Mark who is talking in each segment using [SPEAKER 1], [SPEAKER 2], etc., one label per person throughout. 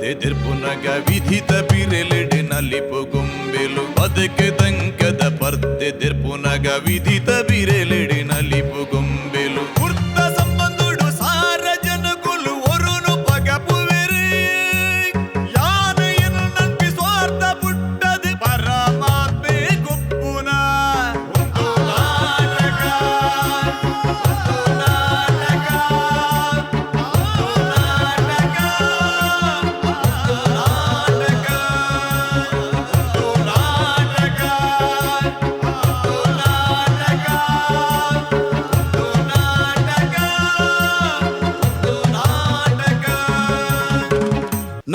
[SPEAKER 1] ಪರ್ತೆ ದೆರ್ಪುನಗ ವಿಧಿತ ಬಿರೆಲೆಡೆ ನಲಿಪು ಗೊಂಬೆಲು ಬದುಕು ತಂಕದ ಪರ್ತೆ ದೆರ್ಪುನಗ ವಿಧಿತ ಬಿರೆಲೆಡೆ ನಲಿಪು ಗೊಂಬೆಲು ಕುರ್ತ ಸಂಬಂಧುಡು ಸಾರ ಜನಕುಲು ಒರುನು ಪಗಪುವೆರು ಯಾನು ಎನ್ನು ನಂಬಿ ಸ್ವಾರ್ಥ ಪುಟ್ಟದು ಪರಮಾತ್ಮೆ ಗುಪ್ಪುನ ಒಂದು ನಾಟಕ ಒಂದು ನಾಟಕ ಒಂದು ನಾಟಕ ಒಂದು ನಾಟಕ ಒಂದು ನಾಟಕ ಒಂದು ನಾಟಕ ಒಂದು ನಾಟಕ ಒಂದು ನಾಟಕ.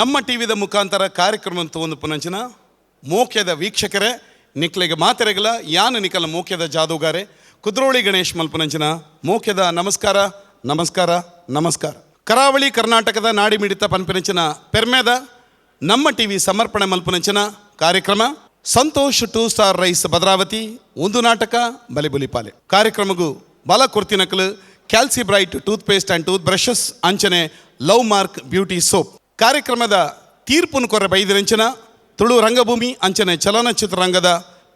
[SPEAKER 2] ನಮ್ಮ ಟಿವಿದ ಮುಖಾಂತರ ಕಾರ್ಯಕ್ರಮ ಒಂದು ಪುನಂಚಿನ ಮೋಕ್ಯದ ವೀಕ್ಷಕರೇ, ನಿಕ್ಲೆಗೆ ಮಾತೆರೆಗಲ ಯಾನು ನಿಕಲ ಮೋಕ್ಯದ ಜಾದೂಗಾರೆ ಕುದ್ರೋಳಿ ಗಣೇಶ್ ಮಲ್ಪುನಂಚಿನ ಮೋಕ್ಯದ ನಮಸ್ಕಾರ, ನಮಸ್ಕಾರ, ನಮಸ್ಕಾರ. ಕರಾವಳಿ ಕರ್ನಾಟಕದ ನಾಡಿಮಿಡಿತ ಪನ್ಪಿನಂಚಿನ ಪೆರ್ಮೆದ ನಮ್ಮ ಟಿವಿ ಸಮರ್ಪಣೆ ಮಲ್ಪುನಂಚಿನ ಕಾರ್ಯಕ್ರಮ Santosh two star rice Bhadravathi ಒಂದು ನಾಟಕ ಬಲಿಬುಲಿಪಾಲೆ ಕಾರ್ಯಕ್ರಮಗೂ ಬಲ ಕೊರ್ತಿನಕಲು Calci Bright tooth paste and tooth brushes ಅಂಚನೆ ಲವ್ ಮಾರ್ಕ್ ಬ್ಯೂಟಿ ಸೋಪ್. ಕಾರ್ಯಕ್ರಮದ ತೀರ್ಪುನು ಕೊರ ಬೈದಿರಂಚಿನ ತುಳು ರಂಗಭೂಮಿ ಅಂಚನೆ ಚಲನಚಿತ್ರ ರಂಗದ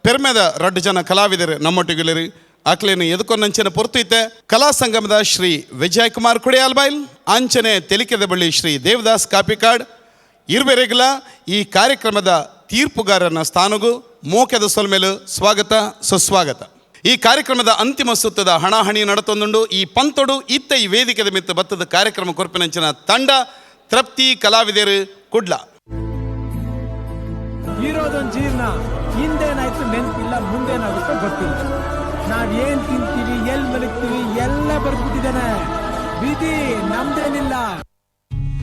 [SPEAKER 2] ಪೆರ್ಮೆದ ರಡ್ಡು ಜನ ಕಲಾವಿದರು ನಮ್ಮೊಟ್ಟಿಗಿಲ್ಲರು. ಅಕ್ಲೇನು ಎದುಕೊನ್ನಂಚಿನ ಪೊರ್ತೈತೆ ಕಲಾ ಸಂಗಮದ ಶ್ರೀ ವಿಜಯ್ ಕುಮಾರ್ ಕುಡಿಯಾಲ್ಬೈಲ್ ಅಂಚನೆ ತೆಲಿಕೆದ ಬಳ್ಳಿ ಶ್ರೀ ದೇವದಾಸ್ ಕಾಪಿಕಾಡ್ ಇರ್ಬೆರೆಗಲ ಈ ಕಾರ್ಯಕ್ರಮದ ತೀರ್ಪುಗಾರನ ಸ್ಥಾನಗೂ ಮೋಕೆದ ಸೊಲ್ಮೇಲು ಸ್ವಾಗತ ಸುಸ್ವಾಗತ. ಈ ಕಾರ್ಯಕ್ರಮದ ಅಂತಿಮ ಸುತ್ತದ ಹಣಾಹಣಿ ನಡತೊಂದುಂಡು. ಈ ಪಂತೊಡು ಇತ್ತ ಈ ವೇದಿಕೆದ ಮಿತ್ತು ಬತ್ತದ ಕಾರ್ಯಕ್ರಮ ಕೊರ್ಪಿನಂಚಿನ ತಂಡ ತೃಪ್ತಿ ಕಲಾವಿದರು ಕುಡ್ಲ.
[SPEAKER 3] ಇರೋದೊಂದು ಜೀವನ, ಹಿಂದೇನಾಯ್ತು ನೆನಪಿಲ್ಲ, ಮುಂದೇನಾಗುತ್ತೋ ಗೊತ್ತಿಲ್ಲ. ನಾವ್ ಏನ್ ತಿಂತೀವಿ, ಎಲ್ ಮಲಗ್ತೀವಿ ಎಲ್ಲ ಬರ್ಬಿಟ್ಟಿದ್ದಾನೆ ವಿಧಿ, ನಮ್ದೇನಿಲ್ಲ.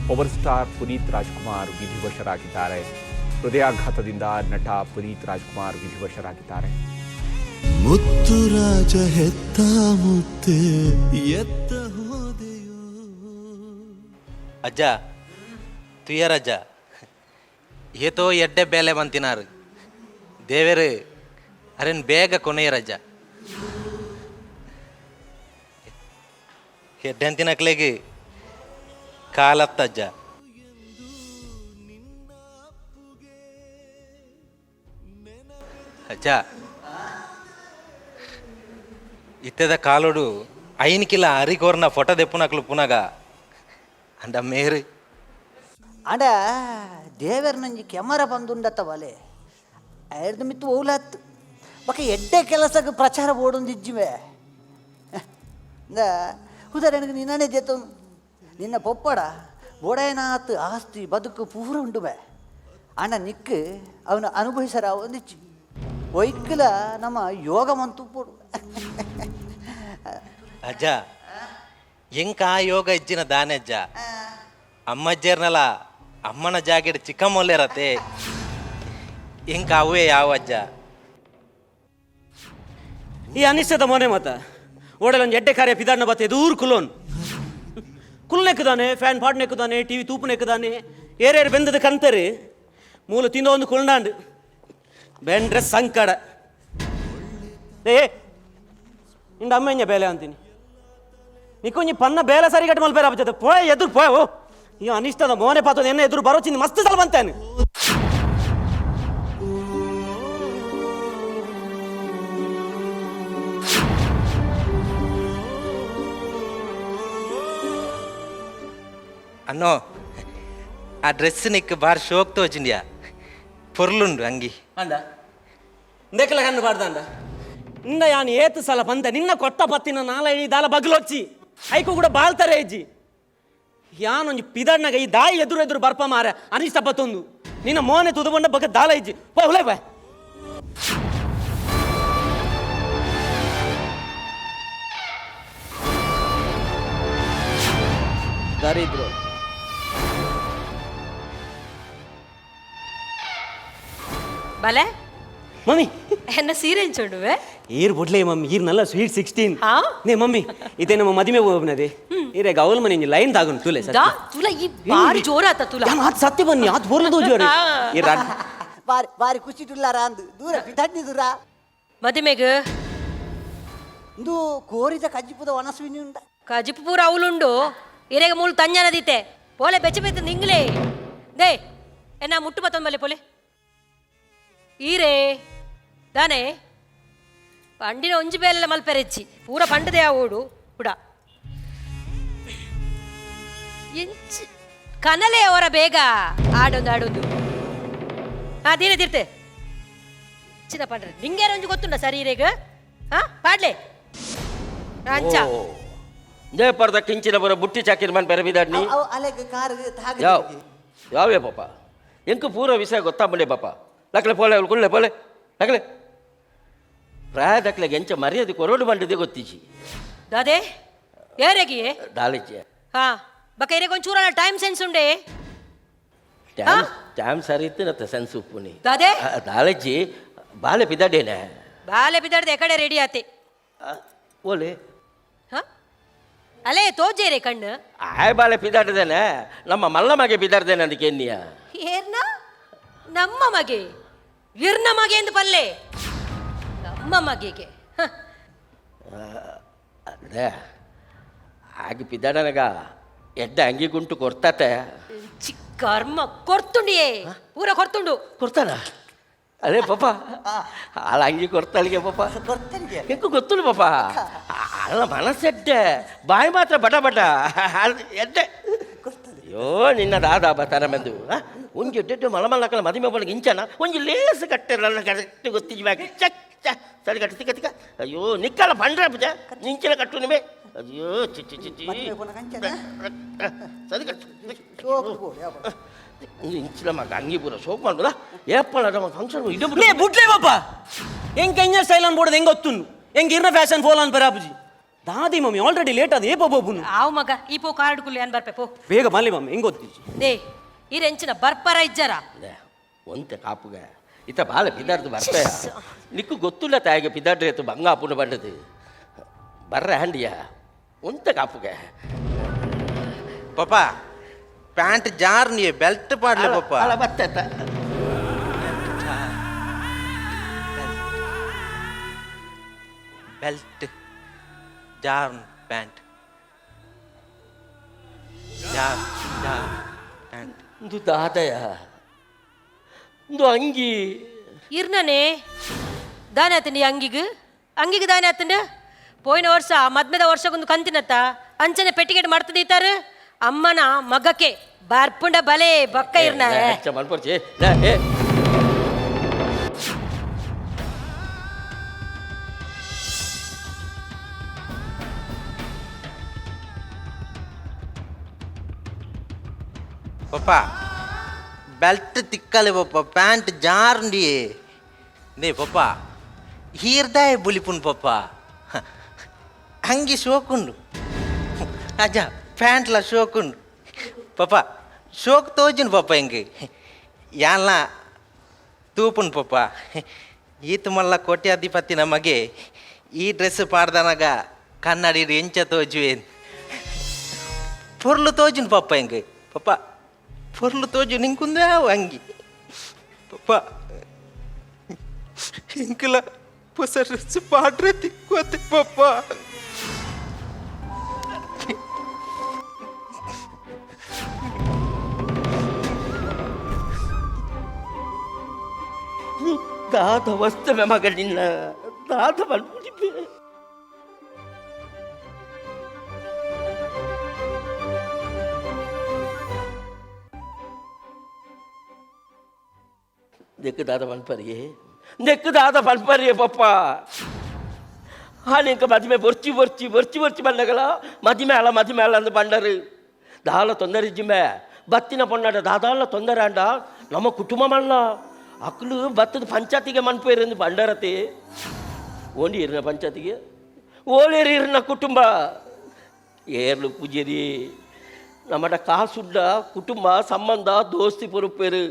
[SPEAKER 4] ಪವರ್ ಸ್ಟಾರ್ ಪುನೀತ್ ರಾಜ್ಕುಮಾರ್ ವಿಧಿವಶರಾಗಿದ್ದಾರೆ. ಹೃದಯಾಘಾತದಿಂದ ನಟ ಪುನೀತ್ ರಾಜ್ಕುಮಾರ್ ವಿಧಿವಶರಾಗಿದ್ದಾರೆ.
[SPEAKER 1] ಮುತ್ತುರಾಜ ಹೆತ್ತ ಮುತ್ತೆ ಎತ್ತ ಹೋದೆಯೋ.
[SPEAKER 5] ಅಜ್ಜ ತುಯ್ಯರಜ್ಜ, ಏತೋ ಎಡ್ಡೆ ಬೇಲೆ ಬಂತಿನಾರು ದೇವೇರು ಅರೇನು ಬೇಗ ಕೊನೆಯರಜ್ಜ. ಎಡ್ಡೆ ಅಂತಿನಕ್ಲೆಗೆ ಕಾಲತ್ತಜ್ಜ. ಅಜ್ಜ, ಇತ್ತದ ಕಾಲೋಡು ಐನ್ ಕಿಲ ಅರಿಕೋರ್ನ ಫೋಟೋ ದೆಪ್ಪುನಕ್ಲು ಪುನಗ ಅಂಡ ಮೇರು.
[SPEAKER 6] ಅಂಡ ದೇವರ ನಂಜಿ ಕೆಮರ ಬಂದುಂಡತ್ತ ಬಲೆ ಐರ್ದು ಮಿತ್ತು ಓಲಾತ್ ಬಕ ಎಡ್ಡೆ ಕೆಲಸಕ್ಕೆ ಪ್ರಚಾರ ಬೋಡೊಂದಿಜ್ಜಿವೆ ಉದಾಹರಣೆಗೆ ನಿನ್ನನೇ ಜೇತವನು ನಿನ್ನ ಪೊಪ್ಪಡ ಬೋಡಾಯನಾತ್ ಆಸ್ತಿ ಬದುಕು ಪೂರ ಉಂಡುವೆ. ಅಣ್ಣ ನಿಕ್ಕು ಅವನು ಅನುಭವಿಸರ ಒಂದಿಚ್ಚಿ ಒಯ್ಕಲ ನಮ್ಮ ಯೋಗ ಮಂತು ಪೋಡು.
[SPEAKER 5] ಅಜ್ಜ, ಎಂಕ ಆ ಯೋಗ ಇಜ್ಜಿನ ದಾನೆ ಅಜ್ಜ? ಅಮ್ಮಜ್ಜೇರ್ನಲ ಅಮ್ಮನ ಜಾಕೆಟ್ ಚಿಕ್ಕಮ್ಮಲ್ಲೇರತೆ, ಎಂಕ ಅವೇ ಯಾವ ಅಜ್ಜ?
[SPEAKER 7] ಈ ಅನಿಷ್ಟದ ಮೊನೆ ಮತ ಓಡಲೊಂದು ಎಡ್ಡೆ ಕಾರ್ಯ ಪಿದಾಡ್ನ ಬತ್ತೆ ದೂರು ಕುಲೋನ್ ಕುಲ್ನೆಕ್ಕುದಾನೆ, ಫ್ಯಾನ್ ಪಾಡ್ನೆಕ್ಕುದಾನೆ, ಟಿವಿ ತೂಪುನೆಕ್ಕುದಾನೆ, ಏರೇರು ಬೆಂದದ ಕಂತರು ಮೂಲ ತಿಂದ ಒಂದು ಕುಲ್ನಾಂಡ್ ಬೆಂಡ್ರೆ ಸಂಕಡ. ಏ ಇಂಡ ಅಮ್ಮ ಇಂಜ ಬೇಲೆ ಅಂತೀನಿ, ನಿಕ್ಕೊಂಜಿ ಪನ್ನ ಬೇಲೆ ಸರಿಗಟ್ಟು ಮಲ್ಪೇರ ಅಪ್ಪ ಪೋಯ್ ಎದುರು ಪೋಯ್. ಓ ಈ ಅನಿಷ್ಟದ ಮೋನೆ ಪಾತದ ಎನ್ನ ಎದುರು ಬರೋಚಿಂದ ಮಸ್ತ್ ಸಲ ಬಂತಾನೆ.
[SPEAKER 5] ಅನ್ನೋ ಆ ಡ್ರೆಸ್ ನಿಕ್ ಬಾರ್ ಶೋಕ್ ತೋಚಿಂಡ್ಯಾ, ಪೊರ್ಲುಂಡು ಅಂಗಿ.
[SPEAKER 7] ಅಂಡ ಇಂದೆಕ್ಲ ಕಣ್ಣು ಪಾಡ್ದಂಡ ನಿನ್ನ ಯಾನ್ ಏತು ಸಲ ಬಂದ ನಿನ್ನ ಕೊಟ್ಟ ಪತ್ತಿನ ನಾಲ ಈ ದಾಲ ಬಗ್ಲೊಚ್ಚಿ ಐಕು ಕೂಡ ಬಾಳ್ತಾರೆ ಇಜ್ಜಿ. ಯಾನೊಂಜಿ ಪಿದಣ್ಣಗ ಈ ದಾಯಿ ಎದುರು ಎದುರು ಬರ್ಪ ಮಾರ ಅನಿಷ್ಟ ಬತ್ತೊಂದು ನಿನ್ನ ಮೋನೆ ತುದುಬಂಡ ಬಗ್ಗ ದಾಲ ಇಜ್ಜಿ ಪೋ ಹುಲೈ ಬಾ. ದರಿದ್ರು.
[SPEAKER 8] ಬಲೆ.
[SPEAKER 7] ಮಮ್ಮಿ.
[SPEAKER 8] ಎನ್ನ ಸೀರೆ ಎಂಚುಂಡುವೆ?
[SPEAKER 7] ಈರ್ ಬುಡ್ಲೆ ಮಮ್ಮಿ, ಈರ್ ನಲ್ಲ ಸ್ವೀಟ್ 16.
[SPEAKER 8] ಹಾ?
[SPEAKER 7] ನೇ ಮಮ್ಮಿ, ಇದೇ ನಮ್ಮ ಮದುವೆ ಹೋಗ್ನದೆ ಈರೆ ಗೌಲ್ ಮನೆ ಇಂಜಿ ಲೈನ್ ತಾಗುನ್ ತುಲೆ ಸತ್ಯ.
[SPEAKER 8] ದಾ ತುಲ ಈ ಬಾರಿ ಜೋರಾತ ತುಲ.
[SPEAKER 7] ಯಾನ್ ಆತ್ ಸತ್ಯ ಬನ್ನಿ ಆತ್ ಬೋರ್ಲದ ಜೋರಿ ಈ
[SPEAKER 6] ಬಾರಿ ಬಾರಿ ಖುಷಿ ತುಲ್ಲಾರ ಅಂದು ದೂರ ಪಿದಾಡ್ನಿ ದೂರ.
[SPEAKER 8] ಮದುಮೆಗ್
[SPEAKER 6] ಇಂದು ಕೋರಿದ ಕಜ್ಜಿಪುದ ವನಸ್ವಿನಿ ಉಂಡ.
[SPEAKER 8] ಕಜಿಪು ಪೂರ ಅವಲುಂಡು ಇರೆಗ ಮೂಲು ತಂಜನದಿತ್ತೆ ಪೋಲೆ ಬೆಚ್ಚ ಬೆಚ್ಚ ನಿಂಗ್ಲೆ. They ಎನ್ನ ಮುಟ್ಟು ಬತ್ತೊಂದು ಪೋಲೆ ಈರೇ ದಾನೆ ಪಂಡಿನ ಒಂಜಿ ಬೇಲೆಲ್ಲ ಮಲ್ಪೆರೆಜ್ಜಿ ಪೂರ ಪಂಡದೆ ಆ ಓಡು ಹುಡ ಇಂಚ್ ಕನಲೆ ಅವರ ಬೇಗ ಆಡೊಂದು ಆಡೊಂದು. ಹಾ ಧೀರೆ ತೀರ್ತೆ ಚಿನ್ನ ಪಂಡ್ರೆ ನಿಂಗೇರ ಒಂಜಿ ಗೊತ್ತುಂಡ ಸರಿ ಇರೇಗ ಹಾ ಪಾಡ್ಲೆ ಅಂಚ
[SPEAKER 9] they ಪರ್ದ ಕಿಂಚಿನ ಬರ ಬುಟ್ಟಿ ಚಾಕಿರ್ ಮನ್ ಪೆರ ಬಿದಾಡ್ನಿ.
[SPEAKER 6] ಅವು ಅಲೆಗ್ ಕಾರ್ ತಾಗ.
[SPEAKER 9] ಯಾವ ಯಾವೇ ಪಾಪ, ಎಂಕು ಪೂರ ವಿಷಯ ಗೊತ್ತಾಂಬಲೆ ಪಾಪ. ಲಕ್ಲೆ ಪೋಲೆ ಅವ್ಳು ಕುಳ್ಳೆ ಪೋಲೆ ಲಕ್ಲೆ ಪ್ರಾಯದಕ್ಲೆಗೆ ಎಂಚ ಮರ್ಯಾದೆ ಕೊರೋಡು ಬಂಡಿದೆ ಗೊತ್ತಿಜಿ.
[SPEAKER 8] ದಾದೆ ಏರೆಗಿಯೇ
[SPEAKER 9] ದಾಲಿಚೆ.
[SPEAKER 8] ಹಾ ಬಕ ಇರೇಗ ಒಂಚೂರ ಟೈಮ್ ಸೆನ್ಸ್ ಉಂಡೆ.
[SPEAKER 9] ಟೈಮ್ ಟೈಮ್ ಸರಿ ಇತ್ತು ನತ್ತ ಸೆನ್ಸ್ ಉಪ್ಪುನಿ.
[SPEAKER 8] ದಾದೆ?
[SPEAKER 9] ದಾಲಜ್ಜಿ ಬಾಲೆ ಪಿದಾಡೇನೆ.
[SPEAKER 8] ಬಾಲೆ ಬಿದಾಡ್ದೆ ಎಕಡೆ ರೆಡಿ ಆತೆ.
[SPEAKER 9] ಓಲೆ.
[SPEAKER 8] ಹಾ ಅಲೇ ತೋಜೇರೆ ಕಣ್ಣು.
[SPEAKER 9] ಆಯ್ ಬಾಲೆ ಪಿದಾಡ್ದೇನೆ, ನಮ್ಮ ಮಲ್ಲ ಮಗೆ ಪಿದಾಡ್ದೇನೆ ಅದಕ್ಕೆ ಎನ್ನಿಯ.
[SPEAKER 8] ಏರ್ನ ನಮ್ಮ ಮಗೆ ಇರ್ನ ಮಗೆ ಎಂದು ಪಲ್ಲೆ ನಮ್ಮ ಮಗೆಗೆ ಹ.
[SPEAKER 9] ಅದೇ ಆಗಿ ಪಿದಾಡನಗ ಎಡ್ಡ ಅಂಗಿ ಗುಂಟು ಕೊಡ್ತಾತೆ.
[SPEAKER 8] ಚಿಕ್ಕರ್ಮ ಕೊರ್ತುಂಡಿಯೇ ಪೂರ ಕೊರ್ತುಂಡು.
[SPEAKER 9] ಕೊಡ್ತಾನ ಅದೇ ಪಾಪ, ಆಳ ಅಂಗಿ ಕೊಡ್ತಾಳಿಗೆ ಪಾಪ.
[SPEAKER 6] ಕೊಡ್ತೇನೆ.
[SPEAKER 9] ಎಂಕು ಗೊತ್ತುಂಡು ಪಾಪ, ಅಲ್ಲ ಮನಸ್ಸೆಡ್ಡೆ ಬಾಯಿ ಮಾತ್ರ ಬಟ ಬಟ ಅದು ಎಡ್ಡೆ. ಅಯ್ಯೋ ನಿನ್ನ ದಾದಾ ಬತ್ತಾರ ಬಂದು ಒಂಜಿ ಎಡ್ಡೆ ಮಲ ಮಲ್ಲಕಲ ಮದಿಮೆ ಬೊಳಗೆ ಇಂಚನ ಒಂಜಿ ಲೇಸ್ ಕಟ್ಟೆರಲ್ಲ ಕರೆಕ್ಟ್ ಗೊತ್ತಿಜ್ಬೇಕು ಚಕ್ ಚ ಸರಿ ಕಟ್ಟು ತಿಕ್ಕ ತಿಕ್ಕ. ಅಯ್ಯೋ ನಿಕ್ಕಲ್ಲ ಪಂಡ್ರೆ ಪೂಜೆ ನಿಂಚಿನ ಕಟ್ಟು ನಿಮೆ. ಅಯ್ಯೋ ಚಿ ಚಿ ಚಿ ಚಿ.
[SPEAKER 6] ಮದ್ಮೆ ಪೋನಗ ಅಂಚನ?
[SPEAKER 9] ಸರಿ ಕಟ್ಟು.
[SPEAKER 6] ಸೋಕು ಬೋಡು, ಯಾವ?
[SPEAKER 9] ಇಂಚಿನ ಮಗ ಅಂಗಿ ಪೂರ ಸೋಕ್ ಮಾಡ್ಬೋದಾ ಏಪ್ಪಳ ನಮ್ಮ ಫಂಕ್ಷನ್ ಇದು.
[SPEAKER 7] ಲೇ ಬುಡ್ಲೆ ಪಾಪ, ಎಂಕ್ ಎಂಜ ಸ್ಟೈಲ್ ಅನ್ ಬೋಡದ ಹೆಂಗ್ ಗೊತ್ತುಂಡು, ಎಂಕ್ ಇರ್ನ ಫ್ಯಾಷನ್ ಫೋಲ್ ಅನ್ ಪರಾಪುಜಿ. ದಾದಿ ಮಮ್ಮಿ ಆಲ್ರೆಡಿ ಲೇಟ್ ಅದ ಏಪ ಬೋಬುನು.
[SPEAKER 8] ಆವು ಮಗ ಈ ಪೋ ಕಾರ್ಡ್ ಕುಲ್ಲೆ ಅನ್ ಬರ್ಪೆ ಪೋ.
[SPEAKER 7] ಬೇಗ ಮಲ್ಲಿ ಮಮ್ಮಿ ಹೆಂಗ್ ಗೊತ್ತಿಜ್ಜಿ.
[SPEAKER 8] They ಈರೆಂಚಿನ ಬರ್ಪರ ಇಜ್ಜರ.
[SPEAKER 9] ಒಂತೆ ಕಾಪುಗ ಇತ್ತ ಬಾಲ ಪಿದಾರ್ದು ಬರ್ಪೆ ನಿಕ್ಕು ಗೊತ್ತಿಲ್ಲ ತಾಯಿಗೆ ಪಿದಾಡ್ರೆ ಎತ್ತು ಬಂಗ ಆಪುನ ಬಂಡದು ಬರ್ರ ಹಂಡಿಯ ಒಂತೆ ಕಾಪುಗ.
[SPEAKER 5] ಪಾಪ ಪ್ಯಾಂಟ್ ಜಾರ್ ನೀ ಬೆಲ್ಟ್ ಪಾಡ್ಲೆ ಪಾಪ.
[SPEAKER 9] ಅಲ್ಲ ಬತ್ತೆ
[SPEAKER 5] ಬೆಲ್ಟ್ ಜಾರ್ನ್ ಪ್ಯಾಂಟ್ ಜಾರ್ ಜಾರ್ ಪ್ಯಾಂಟ್.
[SPEAKER 9] ಒಂದು ದಾದಯ ಒಂದು ಅಂಗಿ.
[SPEAKER 8] ಇರ್ನನೆ ದಾನೆ ಆತಂಡಿ ಅಂಗಿಗ್ ಅಂಗಿಗ್ ದಾನೆ ಆತಂಡ ಪೋಯಿನ ವರ್ಷ ಮದ್ಮೆದ ವರ್ಷಕ್ಕೊಂದು ಕಂತಿನತ್ತ ಅಂಚನೆ ಪೆಟ್ಟಿಗೆಟ್ ಮಾಡ್ತದೆ ಇತ್ತಾರು ಅಮ್ಮನ ಮಗಕ್ಕೆ ಬರ್ಪುಂಡ ಬಲೆ ಬಕ್ಕ ಇರ್ನ.
[SPEAKER 9] ಮನ್ಪರ್ಚಿ ಏ.
[SPEAKER 5] ಪಪ್ಪ ಬೆಲ್ಟ್ ತಿಕ್ಕಲೆ ಪಪ್ಪ ಪ್ಯಾಂಟ್ ಜಾರ್ಂಡಿ ನೇ ಪಪ್ಪ ಹೀರ್ದಾಯ ಬುಲಿಪುನ್ ಪಪ್ಪ ಅಂಗಿ ಶೋಕುಂಡು ಅಜ್ಜ ಪ್ಯಾಂಟ್ಲ ಶೋಕುಂಡು ಪಪ್ಪ ಶೋಕ್ ತೋಜುನ್ ಪಪ್ಪ ಹಿಂಗೆ ಯಾನ್ಲ ತೂಪುನ್ ಪಪ್ಪ ಈತ ಮಲ್ಲ ಕೋಟ್ಯಾಧಿಪತಿ ನಮಗೆ ಈ ಡ್ರೆಸ್ ಪಾಡ್ದನಗ ಕನ್ನಡಿ ಎಂಚ ತೋಜುವೆ ಪೊರ್ಲು ತೋಜುನ್ ಪಪ್ಪ ಹಿಂಗೆ ಪಪ್ಪ ಪೊರ್ಲು ತೋಜು ನಿಂಕುಂದೇ ಅಂಗಿ ಪಪ್ಪ ಇಂಕಲ ಹೊಸ ಡ್ರೆಸ್ ಪಾಡ್ರೆ ತಿಕ್ಕೋತೆ ಪಪ್ಪ.
[SPEAKER 9] ದಾದ ವಸ್ತುವೆ ಮಗ ನಿನ್ನ ದಾದ ಬಂದ್ಬಿಟ್ಟಿದ್ದೆ. ನೆಕ್ಕು ದಾದ ಪನ್ಪರಿಯೇ ನೆಕ್ಕು ದಾದ ಪನ್ಪರಿಯೇ ಪಪ್ಪ. ಆ ನಿಂಕ ಮದಿಮೆ ಬೊರ್ಚಿ ಬೊರ್ಚಿ ಬೊರ್ಚಿ ಬೊರ್ಚಿ ಬಂಡಗಲ ಮದಿಮೆ ಅಲ್ಲ ಮದಿಮೆ ಅಲ್ಲ ಅಂದು ಬಂಡರು ದಾಲ ತೊಂದರೆ ಇಜ್ಜಿಂಬೆ ಬತ್ತಿನ ಪೊಣ್ಣಾಡ ದಾದಾಲ ತೊಂದರೆ ಅಂಡ ನಮ್ಮ ಕುಟುಂಬ ಮಲ್ಲ ಅಕ್ಲು ಬತ್ತದ ಪಂಚಾಯತಿಗೆ ಮನ್ಪೇರಂದು ಬಂಡರತೆ ಓಂಡಿ ಇರ್ನ ಪಂಚಾಯತಿಗೆ ಓಲೇರಿ ಇರ್ನ ಕುಟುಂಬ ಏರ್ಲು ಪೂಜೆರಿ ನಮ್ಮಡ ಕಾಸುಡ್ಡ ಕುಟುಂಬ ಸಂಬಂಧ ದೋಸ್ತಿ ಪೊರುಪೇರು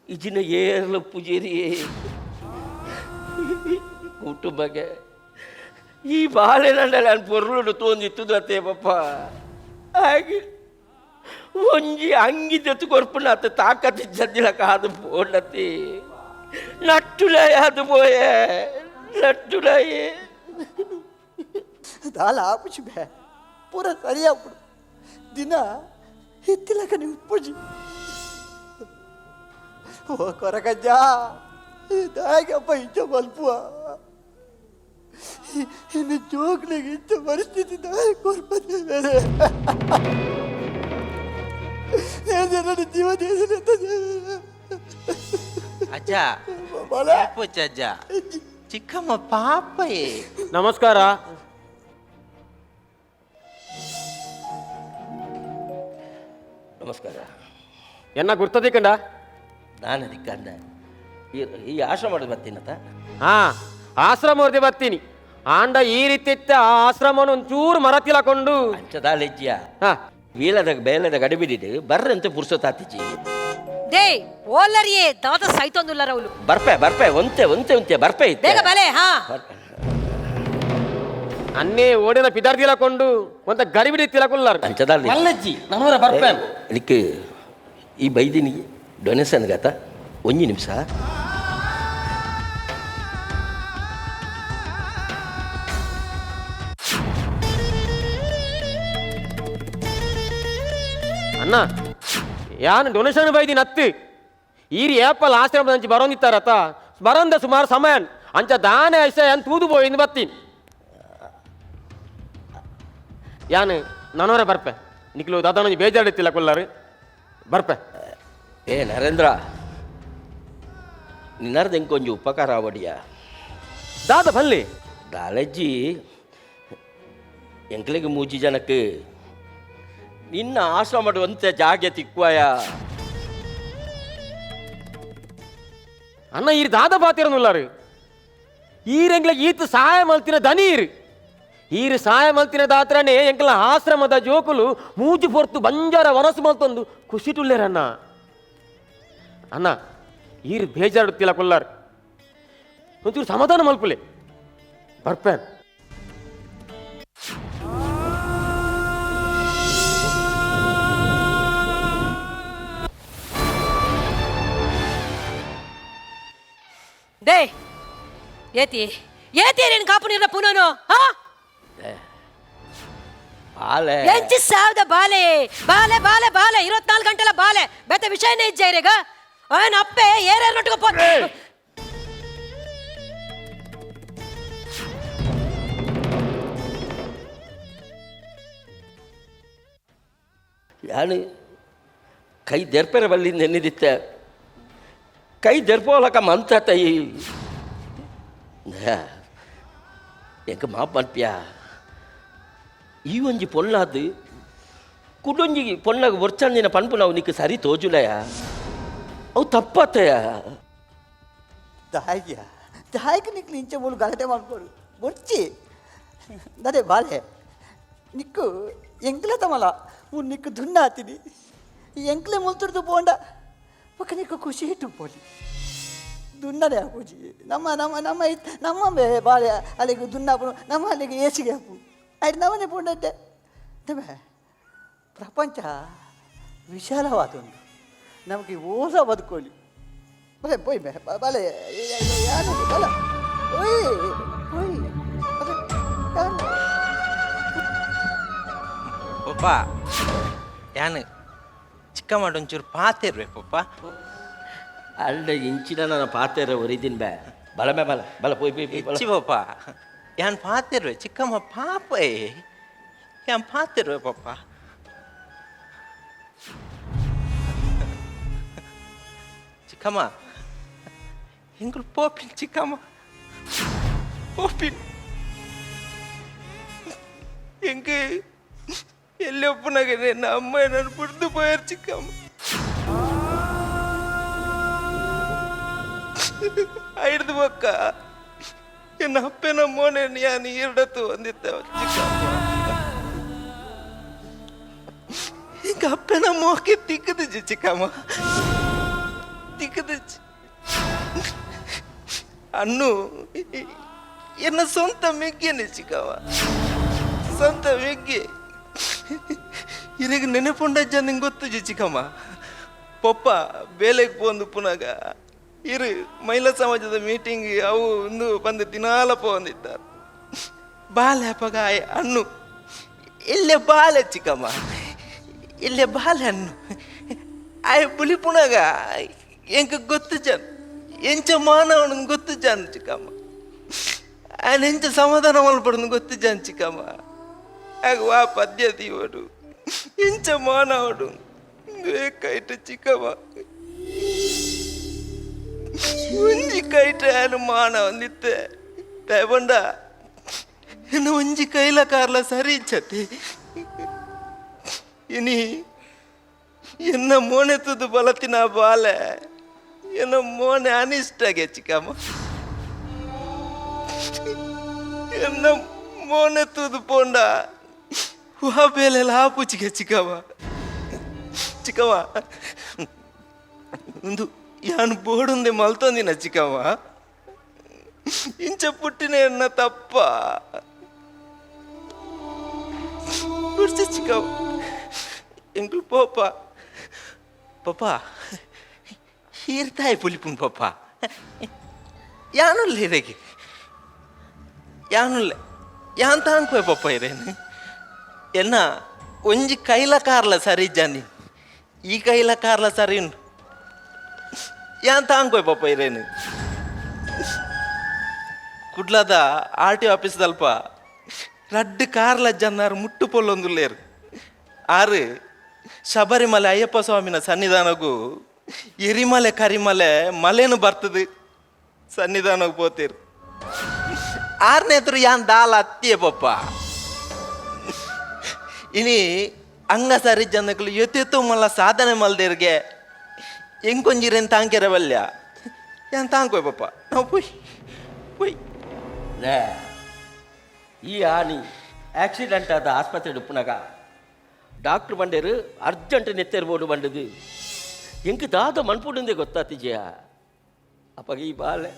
[SPEAKER 9] ಇಜಿನ ಏರ್ಲು ಪೂಜೆರಿ ಕುಟುಂಬಕ್ಕೆ ಈ ಬಾಳೆ ನಾನು ಪೊರ್ಲುಡು ತೋಂದಿತ್ತು ಅತ್ತೆ ಪಪ್ಪ ಹಾಗೆ ಒಂಜಿ ಅಂಗಿ ದೆತ್ತು ಕೊರ್ಪುನ ಅತ್ತ ತಾಕತ್ತು ಜದ್ದಿಲ ಕಾದು ಪೋಂಡತಿ ನಟ್ಟುಲಾಯ ಅದು ಪೋಯೆ ನಟ್ಟುಲಾಯೆ.
[SPEAKER 6] ದಾಲ ಆಪುಜಿ ಬೇ ಪೂರ ಸರಿಯಾಪುಡು ದಿನ ಎತ್ತಿಲಕನೆ ಉಪ್ಪುಜಿ. ಓ ಕೊರಗಜ್ಜ ದಾಗಪ್ಪ ಇಂಚ ಮಲ್ಪುವ ಇನ್ನು ಜೋಕ್ಲಿಗೆ ಇಂಚ ಪರಿಸ್ಥಿತಿ ದಾಯ ಕೊರ್ಪದೆ ಬೇರೆ ನನ್ನ ಜೀವ
[SPEAKER 5] ಅಜ್ಜ ಅಜ್ಜ ಚಿಕ್ಕಮ್ಮ ಪಾಪಯೇ.
[SPEAKER 7] ನಮಸ್ಕಾರ.
[SPEAKER 9] ನಮಸ್ಕಾರ.
[SPEAKER 7] ಎನ್ನ ಗುರ್ತದಿಕ್ಕಂಡ?
[SPEAKER 9] ನಾನು ದಿಕ್ಕಂಡ ಈ ಆಶ್ರಮ ಬರ್ತೀನತ.
[SPEAKER 7] ಹಾ ಆಶ್ರಮ ಅವ್ರದ್ದೇ ಬರ್ತೀನಿ. ಆಂಡ ಈ ರೀತಿ ಇತ್ತ ಆ ಆಶ್ರಮನ ಒಂಚೂರು ಮರತಿಲಕೊಂಡು
[SPEAKER 9] ಅಂಚದಾಲೆಜ್ಜಿಯ ವೀಲದ ಬೇಲದ ಗಡಿಬಿಡಿದು ಬರ್ರಂತೆ ಪುರ್ಸೊತ್ತಾತಿಜಿ.
[SPEAKER 8] They ಓಲರಿಯೇ ದಾದ ಸೈತೊಂದುಲ್ಲರ ಅವಳು.
[SPEAKER 9] ಬರ್ಪೆ ಬರ್ಪೆ ಒಂತೆ ಒಂತೆ ಒಂತೆ ಬರ್ಪೆ ಇತ್ತೆ.
[SPEAKER 8] ಬೇಗ ಬಲೆ. ಹಾ
[SPEAKER 7] ಅನ್ನೇ ಓಡಿನ ಪಿದಾರ್ತಿಲಕೊಂಡು ಒಂತ ಗಡಿಬಿಡಿ ತಿಲಕೊಲ್ಲಾರ.
[SPEAKER 9] ಅಂಚದಾಲಿ
[SPEAKER 7] ಮಲ್ಲಜ್ಜಿ ನಮ್ಮೂರ ಬರ್ಪೆ.
[SPEAKER 9] ಇದಕ್ಕೆ ಈ ಬೈದಿನಿ ಡೊನೇಷನ್ ಗತ ಒಂಜಿ ನಿಮಿಷ.
[SPEAKER 7] ಅಣ್ಣ ಯಾನು ಡೊನೇಷನ್ ಬೈದಿನ ಅತ್ತು ಈರಿ ಏಪಲ್ ಆಶ್ರಮದ ಅಂಚಿ ಬರೋಂದಿತ್ತಾರತ ಬರಂದ ಸುಮಾರು ಸಮಯ ಅಂಚ ದಾನೆ ಐಸೆ ಅನ್ ತೂದು ಪೋಯಿಂದು ಬತ್ತೀನಿ. ಯಾನು ನಾನೋರೆ ಬರ್ಪೆ ನಿಕ್ಲು ದಾದಾನೊಂಜಿ ಬೇಜಾರಿತ್ತಿಲ್ಲ ಕೊಲ್ಲಾರು ಬರ್ಪೆ.
[SPEAKER 9] ಏ ನರೇಂದ್ರ ನಿನ್ನರ್ದು ಇಂಕೊಂಜಿ ಉಪಕಾರ ಅವಡಿಯ
[SPEAKER 7] ದಾದ ಬಲ್ಲಿ
[SPEAKER 9] ದಾಲಜ್ಜಿ ಎಂಕ್ಲಿಗೆ ಮೂಜಿ ಜನಕ್ಕೆ ನಿನ್ನ ಆಶ್ರಮ ಒಂತೆ ಜಾಗೆ ತಿಕ್ವಾಯ.
[SPEAKER 7] ಅಣ್ಣ ಈರು ದಾದ ಬಾತಿರನುಲ್ಲಾರು ಈರೆಂಗ್ಲ ಈತ ಸಹಾಯ ಮಲ್ತಿನ ದನಿ ಈರು ಈರು ಸಹಾಯ ಮಲ್ತಿನ ದಾತ್ರನೇ ಎಂಕಲ ಆಶ್ರಮದ ಜೋಕುಲು ಮೂಜು ಪೊರ್ತು ಬಂಜಾರ ವನಸು ಮಲ್ತೊಂದು ಖುಷಿಟುಲ್ಲೇರಣ್ಣ. ಅಣ್ಣ ಈರು ಬೇಜಾರುತ್ತಿಲ್ಲ ಕೊಲ್ಲಾರು ಒಂಚೂರು ಸಮಾಧಾನ ಮಲ್ಪುಲೆ ಬರ್ಪೇನ್.
[SPEAKER 8] They ಏತಿ ಏತಿ ನೀನು ಕಾಪು ನೀರ್ನ ಪುನನು? ಹಾ
[SPEAKER 9] ಬಾಲೆ
[SPEAKER 8] ಎಂಚಿ ಸಾವಿರದ ಬಾಲೆ ಬಾಲೆ ಬಾಲೆ ಬಾಲೆ 24 ಗಂಟೆಲ ಬಾಲೆ ಬೇತೆ ವಿಷಯನೇ ಇಜ್ಜ ಇರೇಗ ಅವನ ಅಪ್ಪೆ ಏರೇರು ನೊಟ್ಟಿಗೆ ಪೋ.
[SPEAKER 9] ಯಾನು ಕೈ ದೆರ್ಪೆರ ಬಲ್ಲಿ ನೆನ್ನಿದಿತ್ತೆ ಕೈ ದೆರ್ಪೋಲಕ ಮಂತ ತೈ ಎಂಕ ಮಾಪ್ ಮನ್ಪಿಯ ಈ ಒಂಜಿ ಪೊಣ್ಣಾದ್ ಕುಡೊಂಜಿ ಪೊಣ್ಣಗ ಒರ್ಚಂದಿನ ಪನ್ಪು ನಾವು ನಿಕ್ಕ ಸರಿ ತೋಜುಲಯ ಅವು ತಪ್ಪತ್ತಯ.
[SPEAKER 6] ದಾಯ್ಯ ದಾಯ್ಕ ನಿಕ್ಲು ಇಂಚೆ ಮೂಲು ಗಲಾಟೆ ಮಾಡ್ಕೋರು ಬೊರ್ಚಿ ಅದೇ ಬಾಲೆ ನಿಕ್ಕು ಎಂಕ್ಲೆ ತಮಲ ಮುನ್ ನಿಕ್ಕು ದುನ್ನ ಆತೀನಿ ಎಂಕ್ಲೆ ಮುಲ್ತುರ್ದು ಪೋಂಡ ಪಕ್ಕ ನಿಕ್ಕು ಖುಷಿ ಇಟ್ಟು ಪೋಲಿ ದುನ್ನದೇ ಆಪುಜಿ ನಮ್ಮ ನಮ್ಮ ನಮ್ಮ ನಮ್ಮ ಬಾಳೆ ಅಲ್ಲಿಗೆ ದುನ್ನಾಪುನು ನಮ್ಮ ಅಲ್ಲಿಗೆ ಏಸಿಗೆ ಆಪು ಆಯ್ತು ನಮ್ಮನೆ ಪೋಂಡಟ್ಟೆ. ತಮೆ ಪ್ರಪಂಚ ವಿಶಾಲವಾದೊಂದು ನಮಗೆ ಓಸ ಬದುಕೋಲಿ ಬಲೆ ಪೋಯ್ ಬೆ ಬಲೆ ಯಾನು ಬಲ ಓಯ್ ಓಯ್ ಬಲೆ ಯಾನು
[SPEAKER 5] ಪಪ್ಪ ಯಾನು ಚಿಕ್ಕಮ್ಮ ಒಂಚೂರು ಪಾತಿರ್ವೆ ಪಪ್ಪ.
[SPEAKER 9] ಅಲ್ಲ ಇಂಚಿನ ನನ್ನ ಪಾತೆರ ಒರಿದಿನ್ ಬೇ ಬಲ ಮೇ ಬಲ ಬಲ ಪೋಯ್ ಪೋಯ್ ಪೋಯ್ ಬಲ.
[SPEAKER 5] ಇಚ್ಚಿ ಪಪ್ಪ ಯಾನ್ ಪಾತಿರ್ವೆ ಚಿಕ್ಕಮ್ಮ ಪಾಪ ಯಾನ್ ಪಾತಿರ್ವೆ ಪಪ್ಪ. ಚಿಕ್ಕಮ್ಮ ಎಂಗುಲ್ ಪೋಪಿನ್ ಚಿಕ್ಕಮ್ಮ ಪೋಪಿನ್ ಎಂಗೆ ಎಲ್ಲಿ ಒಪ್ಪನಾಗ ನನ್ನ ಅಮ್ಮ ನನ್ನ ಬಿಡ್ದು ಪೋಯಾರು ಚಿಕ್ಕಮ್ಮ. ಐಡ್ದು ಬೊಕ್ಕ ಎನ್ನ ಅಪ್ಪನ ಮೋನೆ ಯಾನು ಎರಡತ್ತು ಒಂದಿತ್ತ ಚಿಕ್ಕಮ್ಮ. ಈಗ ಅಪ್ಪನ ಮೋಕೆ ತಿಕ್ಕದಿಜ್ಜಿ ಚಿಕ್ಕಮ್ಮ ತಿಕ್ಕದಿಜ್ಜಿ. ಅನ್ನು ಎನ್ನ ಸ್ವಂತ ಮೆಗ್ಗೆನೆ ಚಿಕ್ಕಮ್ಮ ಸ್ವಂತ ಮೆಗ್ಗೆ. ಇರಗ ನೆನಪುಂಡಜ್ಜ ನಿಂಗೆ ಗೊತ್ತು ಚಿಕ್ಕಮ್ಮ. ಪಪ್ಪ ಬೇಲೆಗೆ ಪೋಂದು ಪುನಗ ಇರು ಮಹಿಳಾ ಸಮಾಜದ ಮೀಟಿಂಗ್ ಅವು ಒಂದು ಬಂದು ದಿನಾಲಪ್ಪ ಬಂದಿದ್ದಾರೆ. ಬಾಲೆ ಅಪ್ಪಗ ಅಣ್ಣು ಇಲ್ಲೇ ಬಾಲೆ ಚಿಕ್ಕಮ್ಮ ಇಲ್ಲೇ ಬಾಲೆ ಅಣ್ಣು ಆಯ್ ಬುಲಿ ಪುನಗ ಎಂಕ ಗೊತ್ತು ಜನ್ ಎಂಚ ಮಾನವನ ಗೊತ್ತು ಜಾನ್ ಚಿಕ್ಕಮ್ಮ. ఆయన ಎಂಚ ಸಮಾಧಾನ ಮಲ್ಪಡನು ಗೊತ್ತು ಜಾನ್ ಚಿಕ್ಕಮ್ಮ. ಆಗ ವಾ ಪದ್ಧತಿ ಇವಡು ಎಂಚ ಮಾನವಡು ಕೈಟ ಚಿಕ್ಕಮ್ಮ. ಒಂಜಿ ಕೈಟ ఆయన ಮಾನವನಿತ್ತೆ ದಯಬಂಡ ಇನ್ನು ಒಂಜಿ ಕೈಲ ಕಾರ್ಲ ಸರಿ ಇಚ್ಚತಿ. ಇನಿ ಎನ್ನ ಮೋನೆತ್ತದು ಬಲತಿನ ಬಾಲೆ ಎನ್ನ ಮೋನೆ ಅನಿಷ್ಟಾಗೆ ಚಿಕ್ಕಮ್ಮ. ಎನ್ನ ಮೋನೆತ್ತದು ಪೋಂಡ ವಾ ಬೇಲೆಲ್ಲ ಆಪುಚಿಗೆ ಚಿಕ್ಕಮ್ಮ. ಚಿಕ್ಕಮ್ಮ ಒಂದು ಯಾನು ಬೋಡುಂದೆ ಮಲ್ತೊಂದಿನ ಚಿಕ್ಕಮ್ಮ. ಇಂಚ ಪುಟ್ಟಿನ ಎನ್ನ ತಪ್ಪ ಬಿಡ್ಸಿ ಚಿಕ್ಕಮ್ಮ. ಎಂಕ್ಲು ಪೋಪ ಪಪ್ಪ ಹೀರ್ತಾಯಿ ಪುಲಿಪುನ್ ಪಪ್ಪ. ಯಾನುಲ್ಲ ಇರೆಗೆ ಯಾನುಲ್ಲ ಯಾನ್ ತಾಂಕೋಯ್ ಪಪ್ಪ ಇರೇನು. ಎನ್ನ ಒಂಜಿ ಕೈಲ ಕಾರ್ಲ ಸರಿ ಜಾನಿ ಈ ಕೈಲ ಕಾರ್ಲ ಸರಿ ಉಂಡು ಯಾನ್ ತಾಂಕೋಯ್ ಪಪ್ಪ ಇರೇನು. ಕುಡ್ಲದ ಆರ್ ಟಿ ಆಫೀಸ್ ದಲ್ಪ ರಡ್ಡು ಕಾರ್ಲ ಜನ್ನಾರು ಮುಟ್ಟು ಪೊಲ್ಲೊಂದುಲ್ಲೇರು. ಆರು ಶಬರಿಮಲೆ ಅಯ್ಯಪ್ಪ ಸ್ವಾಮಿನ ಸನ್ನಿಧಾನಗೂ ಎರಿಮಲೆ ಕರಿಮಲೆ ಮಲೆನು ಬರ್ತದೆ ಸನ್ನಿಧಾನಕ್ಕೆ ಪೋತೀರು. ಆರನೇದ್ರು ಯಾನ್ ದಾಲ ಅತ್ತಿಯ ಪಪ್ಪ. ಇನಿ ಅಂಗ ಸರಿ ಜನಕ್ಕಲು ಎತ್ತೆತ್ತು ಮಲ್ಲ ಸಾಧನೆ ಮಲ್ದೇರ್ಗೆ ಎಂಕೊಂಜಿರೇನು ತಾಂಕೆರ ಬಲ್ಯ ಯಾನ್ ತಾಂಕೋಯ್ ಪಪ್ಪ. ನಾವು ಪೊಯ್ ಪೊಯ್.
[SPEAKER 9] ಲೇ ಈ ಆನಿ ಆಕ್ಸಿಡೆಂಟ್ ಆದ ಆಸ್ಪತ್ರೆ ಉಪ್ಪುನಾಗ ಡಾಕ್ಟ್ರ್ ಬಂಡೇರು ಅರ್ಜೆಂಟ್ ನೆತ್ತೆರ್ ಬೋರ್ಡು ಬಂಡದು ಎಂಕ್ ದಾದ ಮನ್ಪುಡುಂದೆ ಗೊತ್ತಾತಿಜೆಯ. ಅಪ್ಪಗ ಈ ಬಾಲೆ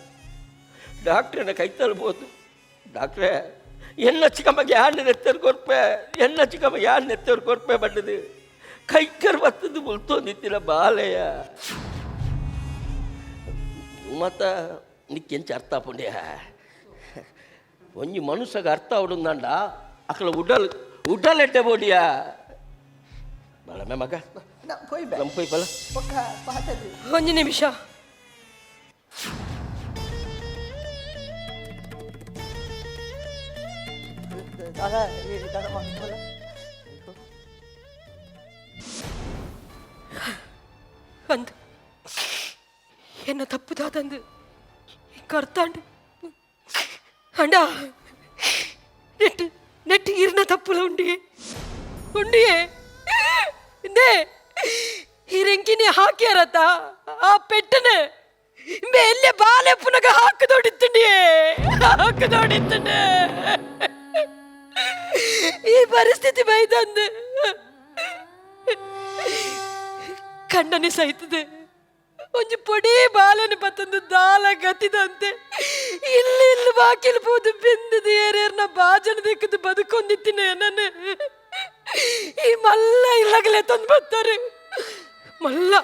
[SPEAKER 9] ಡಾಕ್ಟ್ರನ್ನ ಕೈ ತಲ್ಬೋದು. ಡಾಕ್ಟ್ರೇ ಎನ್ನ ಚಿಕ್ಕಮ್ಮಗೆ ಯಾರು ನೆತ್ತೆರ್ ಕೊರ್ಪೆ, ಎನ್ನ ಚಿಕ್ಕಮ್ಮ ಯಾರು ನೆತ್ತೆರ್ ಕೊರ್ಪೆ ಬಂಡದು ಕೈಕರ್ ಬತ್ತದು ಮುಲ್ತೊಂದಿತ್ತಿನ ಬಾಲೆಯ. ಮತ್ತ ನಿಕ್ಕೆಂಚ ಅರ್ಥ ಪುಂಡ್ಯ ಒಂಜಿ ಮನುಷ್ಯಗ ಅರ್ಥ ಅವಡುಂದಂಡ ಅಕಲ ಉಡಲ್ ಉಡಲ್ ಎಡ್ಡೆ ಬೋಡಿಯಾ ಬಲಮೆ ಮಗ. ನಮ್ಮ ಪೋಯ್ ಬಲ.
[SPEAKER 8] ಒಂಜಿ ನಿಮಿಷ. ಅಂದು என்ன ತಪ್ಪುದಾದಂದು ಕರ್ತಾಂಡು ಅಂಡ ನೆಟ್ ನೆಟ್ ಇರ್ನ ತಪ್ಪುಲ ಉಂಡಿ ಉಂಡಿಯೇ ಇಂದೇ ಹಿರಂಕಿನಿ ಹಾಕ್ಯಾರತ್ತ ಆ ಪೆಟ್ಟನೆ ಎಲ್ಲೆ ಬಾಲೆ ಪುನಗ ಹಾಕದೋಡಿತ್ತಂಡಿಯೇ ಹಾಕದೋಡಿತ್ತಂಡೆ. ಈ ಪರಿಸ್ಥಿತಿ ಬೈದಂದು ಕಣ್ಣನೆ ಸಹಿತದೆ ಒಂಜಿ ಪೊಡಿ ಬಾಲನ ಬತ್ತಂದು ದಾಲ ಗತಿದಂತೆ ಇಲ್ಲಿ ಇಲ್ಲಿ ಬಾಕಿಲ್ ಪೋದು ಬೆಂದದು ಏರೇರ್ನ ಬಾಜನ ದಿಕ್ಕದು ಬದುಕೊಂದಿತ್ತಿನ ನನ್ನ ಈ ಮಲ್ಲ ಇಲ್ಲಗಲೆ ತಂದು ಬರ್ತಾರೆ. ಮಲ್ಲ